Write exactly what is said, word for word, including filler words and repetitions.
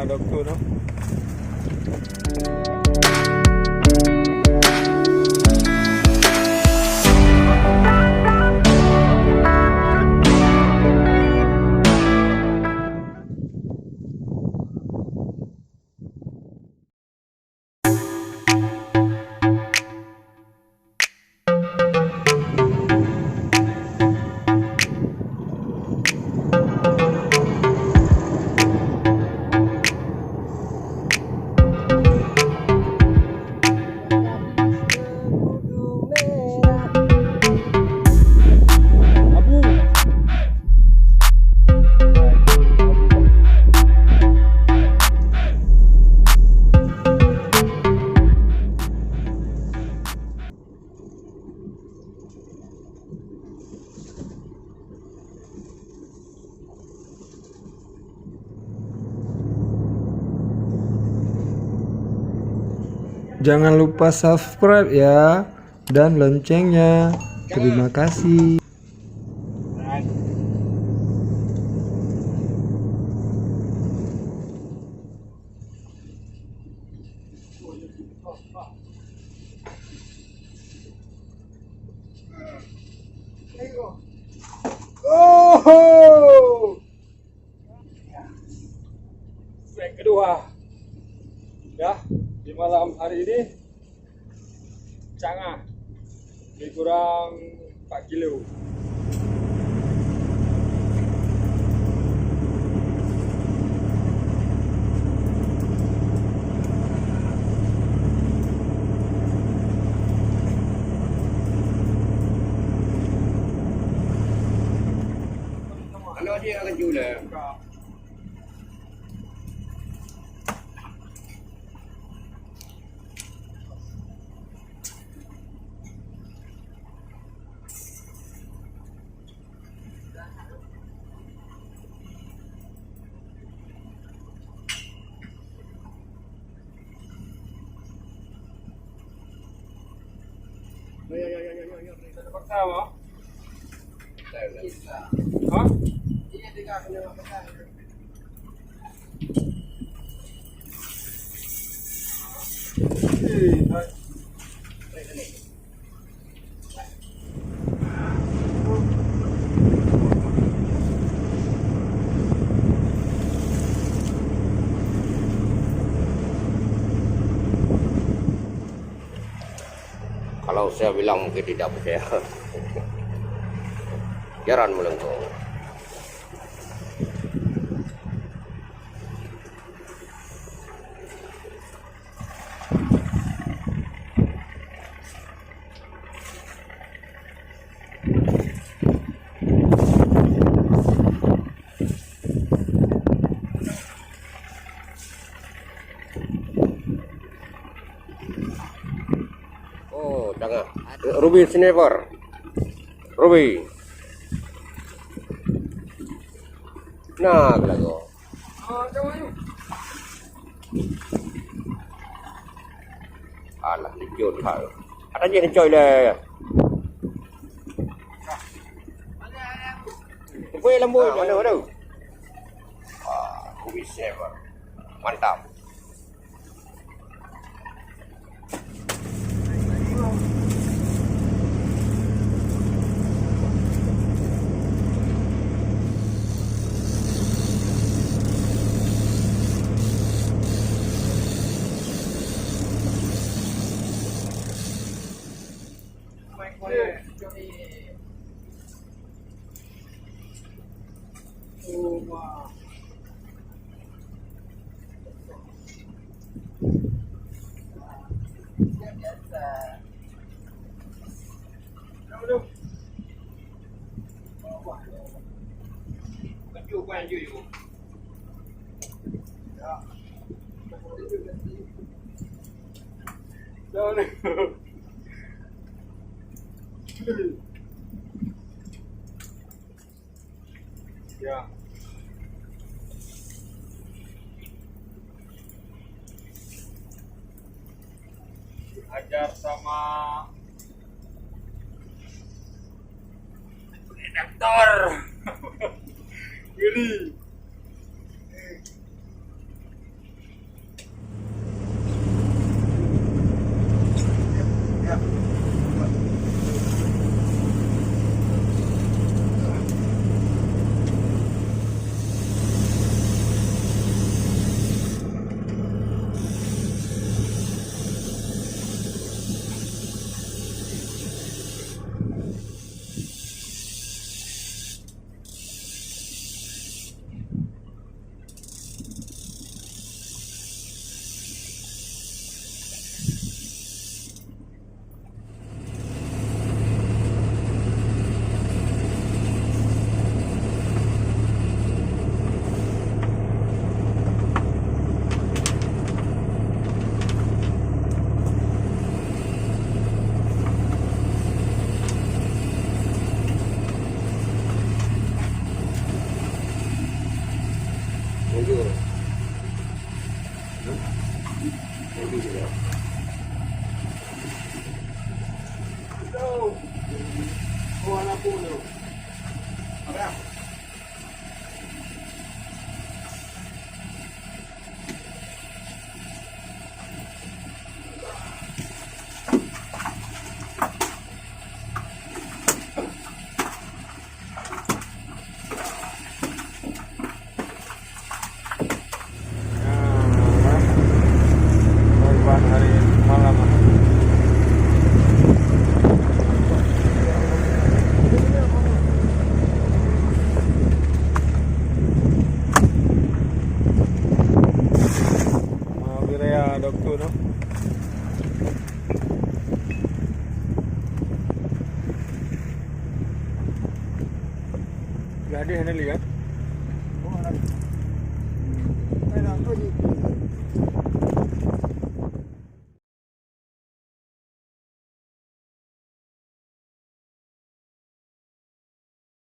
Dokto tu. Jangan lupa subscribe ya, dan loncengnya. Terima kasih. Oh! Set kedua. Ya, di malam hari ini, cangah. Lebih kurang empat kilo. Kalau dia akan jual. Kalau saya bilang mungkin tidak percaya. Jalan melengkung. Oh, tangah. Rubi sniper. Rubi. Nah, gelago. Alah, lucu that. Ada je nicoi le. Tepui lampu. Ah, mana, mana? Ah, aku bisa, Bang. Mantap. Ya. Hajar sama redaktor. Ngeri. Nah, korban hari malam. Maaf, Ria, doktor tu. Gadis ni lihat.